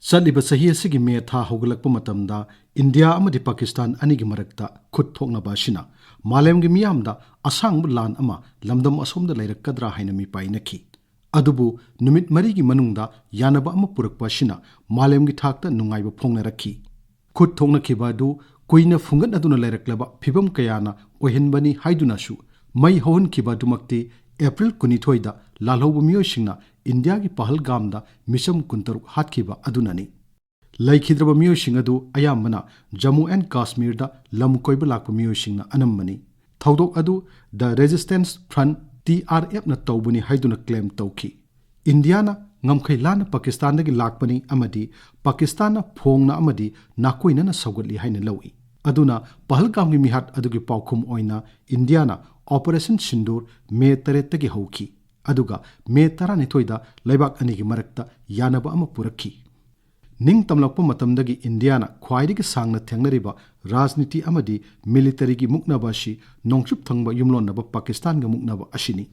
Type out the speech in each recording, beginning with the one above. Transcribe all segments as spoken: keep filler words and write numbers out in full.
ꯆꯠꯂꯤꯕ ꯆꯍꯤ ꯑꯁꯤꯒꯤ ꯃꯦ ꯊꯥ ꯍꯧꯒꯠꯂꯛꯄ ꯃꯇꯝꯗ ꯏꯟꯗꯤꯌꯥ ꯑꯃꯗꯤ ꯄꯥꯀꯤꯁꯇꯥꯟ ꯑꯅꯤꯒꯤ ꯃꯔꯛꯇ ꯈꯨꯠ ꯊꯣꯛꯅꯕ ꯑꯁꯤꯅ ꯃꯥꯂꯦꯝꯒꯤ ꯃꯤꯌꯥꯝꯗ ꯑꯁꯥꯡꯕ ꯂꯥꯟ ꯑꯃ ꯂꯝꯗꯝ ꯑꯁꯣꯝꯗ ꯂꯩꯔꯛꯀꯗ꯭ꯔꯥ ꯍꯥꯏꯅ ꯃꯤꯄꯥꯏꯅꯈꯤ꯫ ꯑꯗꯨꯕꯨ ꯅꯨꯃꯤꯠ ꯃꯔꯤꯒꯤ ꯃꯅꯨꯡꯗ ꯌꯥꯅꯕ ꯑꯃ ꯄꯨꯔꯛꯄ ꯑꯁꯤꯅ ꯃꯥꯂꯦꯝꯒꯤ ꯊꯥꯛꯇ ꯅꯨꯡꯉꯥꯏꯕ ꯐꯣꯡꯅꯔꯛꯈꯤ꯫ ꯈꯨꯠ ꯊꯣꯛꯅꯈꯤꯕ ꯑꯗꯨ ꯀꯨꯏꯅ ꯐꯨꯡꯒꯠꯅꯗꯨꯅ ꯂꯩꯔꯛꯂꯕ ꯐꯤꯚꯝ ꯀꯌꯥꯅ ꯑꯣꯏꯍꯟꯕꯅꯤ ꯍꯥꯏꯗꯨꯅꯁꯨ ꯃꯩ ꯍꯧꯍꯟꯈꯤꯕ ꯑꯗꯨꯃꯛꯇꯤ ꯑꯦꯄ꯭ꯔꯤꯜ ꯀꯨꯟꯅꯤꯊꯣꯏꯗ ꯂꯥꯜꯍꯧꯕ ꯃꯤꯑꯣꯏꯁꯤꯡꯅ ꯏꯟꯗꯤꯌꯥꯒꯤ ꯄꯍꯜꯒꯥꯝꯗ ꯃꯤꯆꯝ ꯀꯨꯟꯇꯔꯨꯛ ꯍꯥꯠꯈꯤꯕ ꯑꯗꯨꯅꯅꯤ꯫ ꯂꯩꯈꯤꯗ꯭ꯔꯕ ꯃꯤꯑꯣꯏꯁꯤꯡ ꯑꯗꯨ ꯑꯌꯥꯝꯕꯅ ꯖꯝꯃꯨ ꯑꯦꯟ ꯀꯥꯁꯃꯤꯔꯗ ꯂꯝ ꯀꯣꯏꯕ ꯂꯥꯛꯄ ꯃꯤꯑꯣꯏꯁꯤꯡꯅ ꯑꯅꯝꯕꯅꯤ꯫ ꯊꯧꯗꯣꯛ ꯑꯗꯨ The Resistance Front, T R ꯑꯦꯐꯅ ꯇꯧꯕꯅꯤ ꯍꯥꯏꯗꯨꯅ ꯀ꯭ꯂꯦꯝ ꯇꯧꯈꯤ꯫ ꯏꯟꯗꯤꯌꯥꯅ ꯉꯝꯈꯩ ꯂꯥꯟꯅ ꯄꯥꯀꯤꯁꯇꯥꯟꯗꯒꯤ ꯂꯥꯛꯄꯅꯤ ꯑꯃꯗꯤ ꯄꯥꯀꯤꯁꯇꯥꯟꯅ ꯐꯣꯡꯅ ꯑꯃꯗꯤ ꯅꯥꯀꯣꯏꯅꯅ ꯁꯧꯒꯠꯂꯤ ꯍꯥꯏꯅ ꯂꯧꯏ꯫ ꯑꯗꯨꯅ ꯄꯍꯜꯒꯥꯝꯒꯤ ꯃꯤꯍꯥꯠ ꯑꯗꯨꯒꯤ ꯄꯥꯎꯈꯨꯝ ꯑꯣꯏꯅ ꯏꯟꯗꯤꯌꯥꯅ ꯑꯣꯄꯔꯦꯁꯟ ꯁꯤꯟꯗꯨꯔ ꯃꯦ ꯇꯔꯦꯠꯇꯒꯤ ꯍꯧꯈꯤ, ꯑꯗꯨꯒ ꯃꯦ ꯇꯔꯥꯅꯤꯊꯣꯏꯗ ꯂꯩꯕꯥꯛ ꯑꯅꯤꯒꯤ ꯃꯔꯛꯇ ꯌꯥꯅꯕ ꯑꯃ ꯄꯨꯔꯛꯈꯤ꯫ ꯅꯤꯡꯇꯝꯂꯛꯄ ꯃꯇꯝꯗꯒꯤ ꯏꯟꯗꯤꯌꯥꯅ ꯈ꯭ꯋꯥꯏꯗꯒꯤ ꯁꯥꯡꯅ ꯊꯦꯡꯅꯔꯤꯕ ꯔꯥꯖꯅꯤꯇꯤ ꯑꯃꯗꯤ ꯃꯤꯂꯤꯇꯔꯤꯒꯤ ꯃꯨꯛꯅꯕ ꯑꯁꯤ ꯅꯣꯡꯆꯨꯞ ꯊꯪꯕ ꯌꯨꯝꯂꯣꯟꯅꯕ ꯄꯥꯀꯤꯁꯇꯥꯟꯒ ꯃꯨꯛꯅꯕ ꯑꯁꯤꯅꯤ꯫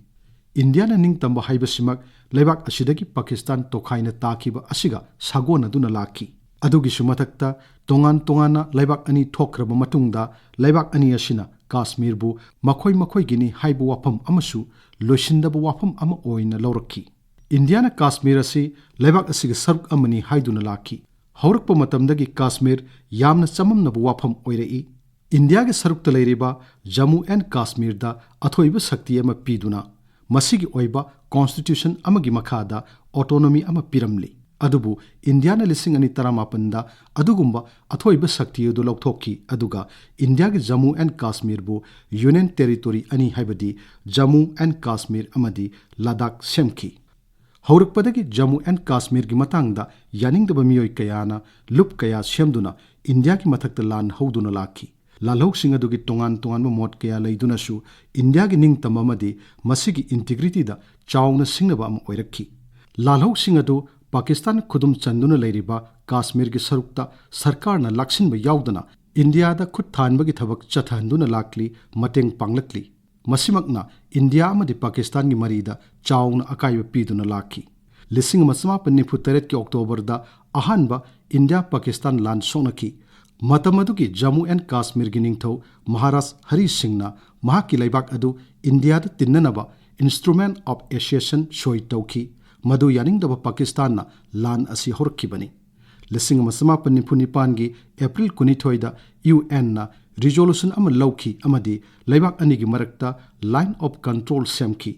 ꯏꯟꯗꯤꯌꯥꯅ ꯅꯤꯡꯇꯝꯕ ꯍꯥꯏꯕꯁꯤꯃꯛ ꯂꯩꯕꯥꯛ ꯑꯁꯤꯗꯒꯤ ꯄꯥꯀꯤꯁꯇꯥꯟ ꯇꯣꯈꯥꯏꯅ ꯇꯥꯈꯤꯕ ꯑꯁꯤꯒ ꯁꯥꯒꯣꯟꯅꯗꯨꯅ ꯂꯥꯛꯈꯤ꯫ ꯑꯗꯨꯒꯤꯁꯨ ꯃꯊꯛꯇ, ꯇꯣꯉꯥꯟ ꯇꯣꯉꯥꯟꯅ ꯂꯩꯕꯥꯛ ꯑꯅꯤ ꯊꯣꯛꯈ꯭ꯔꯕ ꯃꯇꯨꯡꯗ, ꯂꯩꯕꯥꯛ ꯑꯅꯤ ꯑꯁꯤꯅ ꯀꯥꯁꯃꯤꯔꯕꯨ ꯃꯈꯣꯏ ꯃꯈꯣꯏꯒꯤꯅꯤ ꯍꯥꯏꯕ ꯋꯥꯐꯝ ꯑꯃꯁꯨ ꯂꯣꯏꯁꯤꯟꯗꯕ ꯋꯥꯐꯝ ꯑꯃ ꯑꯣꯏꯅ ꯂꯧꯔꯛꯈꯤ꯫ ꯏꯟꯗꯤꯌꯥꯅ ꯀꯥꯁꯃꯤꯔ ꯑꯁꯤ ꯂꯩꯕꯥꯛ ꯑꯁꯤꯒꯤ ꯁꯔꯨꯛ ꯑꯃꯅꯤ ꯍꯥꯏꯗꯨꯅ ꯂꯥꯛꯈꯤ꯫ ꯍꯧꯔꯛꯄ ꯃꯇꯝꯗꯒꯤ ꯀꯥꯁꯃꯤꯔ ꯌꯥꯝꯅ ꯆꯃꯝꯅꯕ ꯋꯥꯐꯝ ꯑꯣꯏꯔꯛꯏ꯫ ꯏꯟꯗꯤꯌꯥꯒꯤ ꯁꯔꯨꯛꯇ ꯂꯩꯔꯤꯕ ꯖꯝꯃꯨ ꯑꯦꯟ ꯀꯥꯁꯃꯤꯔꯗ ꯑꯊꯣꯏꯕ ꯁꯛꯇꯤ ꯑꯃ ꯄꯤꯗꯨꯅ ꯃꯁꯤꯒꯤ ꯑꯣꯏꯕ ꯀꯣꯟꯁꯇꯤꯇ꯭ꯌꯨꯁꯟ ꯑꯃꯒꯤ ꯃꯈꯥꯗ ꯑꯣꯇꯣꯅꯣꯃꯤ ꯑꯃ ꯄꯤꯔꯝꯂꯤ꯫ ꯑꯗꯨꯕꯨ ꯏꯟꯗꯤꯌꯥꯅ ꯂꯤꯁꯤꯡ ꯑꯅꯤ ꯇꯔꯥꯃꯥꯄꯟꯗ ꯑꯗꯨꯒꯨꯝꯕ ꯑꯊꯣꯏꯕ ꯁꯛꯇꯤ ꯑꯗꯨ ꯂꯧꯊꯣꯛꯈꯤ, ꯑꯗꯨꯒ ꯏꯟꯗꯤꯌꯥꯒꯤ ꯖꯝꯃꯨ ꯑꯦꯟ ꯀꯥꯁꯃꯤꯔꯕꯨ ꯌꯨꯅꯤꯌꯟ ꯇꯦꯔꯤꯇꯣꯔꯤ ꯑꯅꯤ, ꯍꯥꯏꯕꯗꯤ ꯖꯝꯃꯨ ꯑꯦꯟ ꯀꯥꯁꯃꯤꯔ ꯑꯃꯗꯤ ꯂꯗꯥꯈ ꯁꯦꯝꯈꯤ꯫ ꯍꯧꯔꯛꯄꯗꯒꯤ ꯖꯝꯃꯨ ꯑꯦꯟ ꯀꯥꯁꯃꯤꯔꯒꯤ ꯃꯇꯥꯡꯗ ꯌꯥꯅꯤꯡꯗꯕ ꯃꯤꯑꯣꯏ ꯀꯌꯥꯅ ꯂꯨꯞ ꯀꯌꯥ ꯁꯦꯝꯗꯨꯅ ꯏꯟꯗꯤꯌꯥꯒꯤ ꯃꯊꯛꯇ ꯂꯥꯟ ꯍꯧꯗꯨꯅ ꯂꯥꯛꯈꯤ꯫ ꯂꯥꯜꯍꯧꯁꯤꯡ ꯑꯗꯨꯒꯤ ꯇꯣꯉꯥꯟ ꯇꯣꯉꯥꯟꯕ ꯃꯣꯠ ꯀꯌꯥ ꯂꯩꯗꯨꯅꯁꯨ ꯏꯟꯗꯤꯌꯥꯒꯤ ꯅꯤꯡꯇꯝꯕ ꯑꯃꯗꯤ ꯃꯁꯤꯒꯤ ꯏꯟꯇꯤꯒ꯭ꯔꯤꯇꯤꯗ ꯆꯥꯎꯅ ꯁꯤꯡꯅꯕ ꯑꯃ ꯑꯣꯏꯔꯛꯈꯤ꯫ ꯂꯥꯜꯍꯧꯁꯤꯡ ꯑꯗꯨ ꯄꯥꯀꯤꯁꯇꯥꯟ ꯈꯨꯗꯨꯝ ꯆꯟꯗꯨꯅ ꯂꯩꯔꯤꯕ ꯀꯥꯁꯃꯤꯔꯒꯤ ꯁꯔꯨꯛꯇ ꯁꯔꯀꯥꯔꯅ ꯂꯥꯛꯁꯤꯟꯕ ꯌꯥꯎꯗꯅ ꯏꯟꯗꯤꯌꯥꯗ ꯈꯨꯠ ꯊꯥꯟꯕꯒꯤ ꯊꯕꯛ ꯆꯠꯊꯍꯟꯗꯨꯅ ꯂꯥꯛꯂꯤ, ꯃꯇꯦꯡ ꯄꯥꯡꯂꯛꯂꯤ꯫ ꯃꯁꯤꯃꯛꯅ ꯏꯟꯗꯤꯌꯥ ꯑꯃꯗꯤ ꯄꯥꯀꯤꯁꯇꯥꯟꯒꯤ ꯃꯔꯤꯗ ꯆꯥꯎꯅ ꯑꯀꯥꯏꯕ ꯄꯤꯗꯨꯅ ꯂꯥꯛꯈꯤ꯫ ꯂꯤꯁꯤꯡ ꯑꯃ ꯆꯃꯥꯄꯟ ꯅꯤꯐꯨ ꯇꯔꯦꯠꯀꯤ ꯑꯣꯛꯇꯣꯕꯔꯗ ꯑꯍꯥꯟꯕ ꯏꯟꯗꯤꯌꯥ ꯄꯥꯀꯤꯁꯇꯥꯟ ꯂꯥꯟ ꯁꯣꯛꯅꯈꯤ꯫ ꯃꯇꯝ ꯑꯗꯨꯒꯤ ꯖꯝꯃꯨ ꯑꯦꯟ ꯀꯥꯁꯃꯤꯔꯒꯤ ꯅꯤꯡꯊꯧ ꯃꯍꯥꯔꯥꯖ ꯍꯔꯤ ꯁꯤꯡꯅ ꯃꯍꯥꯛꯀꯤ ꯂꯩꯕꯥꯛ ꯑꯗꯨ ꯏꯟꯗꯤꯌꯥꯗ ꯇꯤꯟꯅꯅꯕ Instrument of Accession ꯁꯣꯏ ꯇꯧꯈꯤ꯫ ꯃꯗꯨ ꯌꯥꯅꯤꯡꯗꯕ ꯄꯥꯀꯤꯁꯇꯥꯟꯅ ꯂꯥꯟ ꯑꯁꯤ ꯍꯧꯔꯛꯈꯤꯕꯅꯤ꯫ ꯂꯤꯁꯤꯡ ꯑꯃ ꯆꯃꯥꯄꯟ ꯅꯤꯐꯨ ꯅꯤꯄꯥꯟꯒꯤ ꯑꯦꯄ꯭ꯔꯤꯜ ꯀꯨꯟꯅꯤꯊꯣꯏꯗ ꯌꯨ ꯑꯦꯟꯅ ꯔꯤꯖꯣꯂꯨꯁꯟ ꯑꯃ ꯂꯧꯈꯤ ꯑꯃꯗꯤ ꯂꯩꯕꯥꯛ ꯑꯅꯤꯒꯤ ꯃꯔꯛꯇ Line of Control ꯁꯦꯝꯈꯤ꯫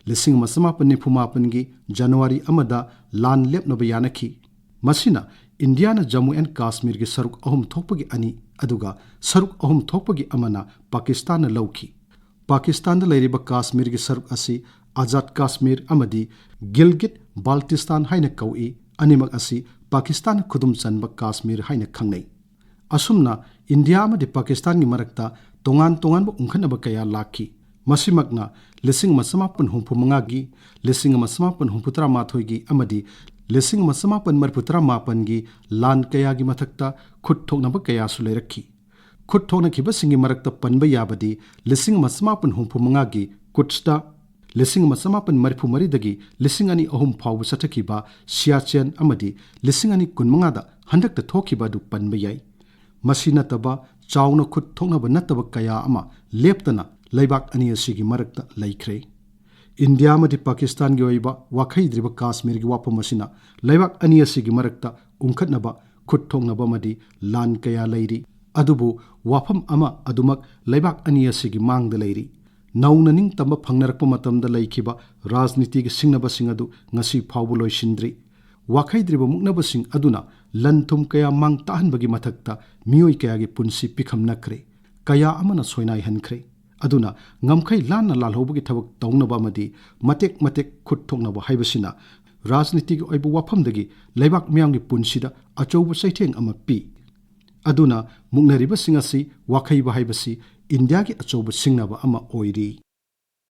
ꯂꯤꯁꯤꯡ ꯑꯃ ꯆꯃꯥꯄꯟ ꯅꯤꯐꯨ ꯃꯥꯄꯟꯒꯤ ꯖꯅꯋꯥꯔꯤ ꯑꯃꯗ ꯂꯥꯟ ꯂꯦꯞꯅꯕ ꯌꯥꯅꯈꯤ꯫ ꯃꯁꯤꯅ ꯏꯟꯗꯤꯌꯥꯅ ꯖꯝꯃꯨ ꯑꯦꯟ ꯀꯥꯁꯃꯤꯔꯒꯤ ꯁꯔꯨꯛ ꯑꯍꯨꯝ ꯊꯣꯛꯄꯒꯤ ꯑꯅꯤ, ꯑꯗꯨꯒ ꯁꯔꯨꯛ ꯑꯍꯨꯝ ꯊꯣꯛꯄꯒꯤ ꯑꯃꯅ ꯄꯥꯀꯤꯁꯇꯥꯟꯅ ꯂꯧꯈꯤ꯫ ꯄꯥꯀꯤꯁꯇꯥꯟꯗ ꯂꯩꯔꯤꯕ ꯀꯥꯁꯃꯤꯔꯒꯤ ꯁꯔꯨꯛ ꯑꯁꯤ ꯑꯖꯥꯗ ꯀꯥꯁꯃꯤꯔ ꯑꯃꯗꯤ ꯒꯤꯜꯒꯤꯠ ꯕꯥꯜꯇꯤꯁꯇꯥꯟ ꯍꯥꯏꯅ ꯀꯧꯏ꯫ ꯑꯅꯤꯃꯛ ꯑꯁꯤ ꯄꯥꯀꯤꯁꯇꯥꯟꯅ ꯈꯨꯗꯨꯝ ꯆꯟꯕ ꯀꯥꯁꯃꯤꯔ ꯍꯥꯏꯅ ꯈꯪꯅꯩ꯫ ꯑꯁꯨꯝꯅ ꯏꯟꯗꯤꯌꯥ ꯑꯃꯗꯤ ꯄꯥꯀꯤꯁꯇꯥꯟꯒꯤ ꯃꯔꯛꯇ ꯇꯣꯉꯥꯟ ꯇꯣꯉꯥꯟꯕ ꯎꯪꯈꯠꯅꯕ ꯀꯌꯥ ꯂꯥꯛꯈꯤ꯫ ꯃꯁꯤꯃꯛꯅ ꯂꯤꯁꯤꯡ ꯑꯃ ꯆꯃꯥꯄꯟ ꯍꯨꯝꯐꯨ ꯃꯉꯥꯒꯤ, ꯂꯤꯁꯤꯡ ꯑꯃ ꯆꯃꯥꯄꯟ ꯍꯨꯝꯐꯨ ꯇꯔꯥꯃꯥꯊꯣꯏꯒꯤ ꯑꯃꯗꯤ ꯂꯤꯁꯤꯡ ꯑꯃ ꯆꯃꯥꯄꯟ ꯃꯔꯤꯐꯨ ꯇꯔꯥꯃꯥꯄꯟꯒꯤ ꯂꯥꯟ ꯀꯌꯥꯒꯤ ꯃꯊꯛꯇ ꯈꯨꯠ ꯊꯣꯛꯅꯕ ꯀꯌꯥꯁꯨ ꯂꯩꯔꯛꯈꯤ꯫ ꯈꯨꯠ ꯊꯣꯛꯅꯈꯤꯕꯁꯤꯡꯒꯤ ꯃꯔꯛꯇ ꯄꯟꯕ ꯌꯥꯕꯗꯤ ꯂꯤꯁꯤꯡ ꯑꯃ ꯆꯃꯥꯄꯟ ꯍꯨꯝꯐꯨ ꯃꯉꯥꯒꯤ ꯀꯨꯠꯁꯇ, ꯂꯤꯁꯤꯡ ꯑꯃ ꯆꯃꯥꯄꯟ ꯃꯔꯤꯐꯨ ꯃꯔꯤꯗꯒꯤ ꯂꯤꯁꯤꯡ ꯑꯅꯤ ꯑꯍꯨꯝ ꯐꯥꯎꯕ ꯆꯠꯊꯈꯤꯕ ꯁꯤꯌꯥꯆꯦꯟ ꯑꯃꯗꯤ ꯂꯤꯁꯤꯡ ꯑꯅꯤ ꯀꯨꯟꯃꯉꯥꯗ ꯍꯟꯗꯛꯇ ꯊꯣꯛꯈꯤꯕ ꯑꯗꯨ ꯄꯟꯕ ꯌꯥꯏ꯫ ꯃꯁꯤ ꯅꯠꯇꯕ ꯆꯥꯎꯅ ꯈꯨꯠ ꯊꯣꯛꯅꯕ ꯅꯠꯇꯕ ꯀꯌꯥ ꯑꯃ ꯂꯦꯞꯇꯅ ꯂꯩꯕꯥꯛ ꯑꯅꯤ ꯑꯁꯤꯒꯤ ꯃꯔꯛꯇ ꯂꯩꯈ꯭ꯔꯦ꯫ ꯏꯟꯗꯤꯌꯥ ꯑꯃꯗꯤ ꯄꯥꯀꯤꯁꯇꯥꯟꯒꯤ ꯑꯣꯏꯕ ꯋꯥꯈꯩꯗ꯭ꯔꯤꯕ ꯀꯥꯁꯃꯤꯔꯒꯤ ꯋꯥꯐꯝ ꯑꯁꯤꯅ ꯂꯩꯕꯥꯛ ꯑꯅꯤ ꯑꯁꯤꯒꯤ ꯃꯔꯛꯇ ꯎꯪꯈꯠꯅꯕ, ꯈꯨꯠ ꯊꯣꯛꯅꯕ ꯑꯃꯗꯤ ꯂꯥꯟ ꯀꯌꯥ ꯂꯩꯔꯤ꯫ ꯑꯗꯨꯕꯨ ꯋꯥꯐꯝ ꯑꯃ ꯑꯗꯨꯃꯛ ꯂꯩꯕꯥꯛ ꯑꯅꯤ ꯑꯁꯤꯒꯤ ꯃꯥꯡꯗ ꯂꯩꯔꯤ꯫ ꯅꯧꯅ ꯅꯤꯡꯇꯝꯕ ꯐꯪꯅꯔꯛꯄ ꯃꯇꯝꯗ ꯂꯩꯈꯤꯕ ꯔꯥꯖꯅꯤꯇꯤꯒꯤ ꯁꯤꯡꯅꯕꯁꯤꯡ ꯑꯗꯨ ꯉꯁꯤ ꯐꯥꯎꯕ ꯂꯣꯏꯁꯤꯟꯗ꯭ꯔꯤ꯫ ꯋꯥꯈꯩꯗ꯭ꯔꯤꯕ ꯃꯨꯛꯅꯕꯁꯤꯡ ꯑꯗꯨꯅ ꯂꯟ ꯊꯨꯝ ꯀꯌꯥ ꯃꯥꯡ ꯇꯥꯛꯍꯟꯕꯒꯤ ꯃꯊꯛꯇ ꯃꯤꯑꯣꯏ ꯀꯌꯥꯒꯤ ꯄꯨꯟꯁꯤ ꯄꯤꯈꯝꯅꯈ꯭ꯔꯦ, ꯀꯌꯥ ꯑꯃꯅ ꯁꯣꯏꯅꯥꯏꯍꯟꯈ꯭ꯔꯦ꯫ ꯑꯗꯨꯅ ꯉꯝꯈꯩ ꯂꯥꯟꯅ ꯂꯥꯜꯍꯧꯕꯒꯤ ꯊꯕꯛ ꯇꯧꯅꯕ ꯑꯃꯗꯤ ꯃꯇꯦꯛ ꯃꯇꯦꯛ ꯈꯨꯠ ꯊꯣꯛꯅꯕ ꯍꯥꯏꯕꯁꯤꯅ ꯔꯥꯖꯅꯤꯇꯤꯒꯤ ꯑꯣꯏꯕ ꯋꯥꯐꯝꯗꯒꯤ ꯂꯩꯕꯥꯛ ꯃꯤꯌꯥꯝꯒꯤ ꯄꯨꯟꯁꯤꯗ ꯑꯆꯧꯕ ꯆꯩꯊꯦꯡ ꯑꯃ ꯄꯤ꯫ ꯑꯗꯨꯅ ꯃꯨꯛꯅꯔꯤꯕꯁꯤꯡ ꯑꯁꯤ ꯋꯥꯈꯩꯕ ꯍꯥꯏꯕꯁꯤ ꯏꯟꯗꯤꯌꯥꯒꯤ ꯑꯆꯧꯕ ꯁꯤꯡꯅꯕ ꯑꯃ ꯑꯣꯏꯔꯤ꯫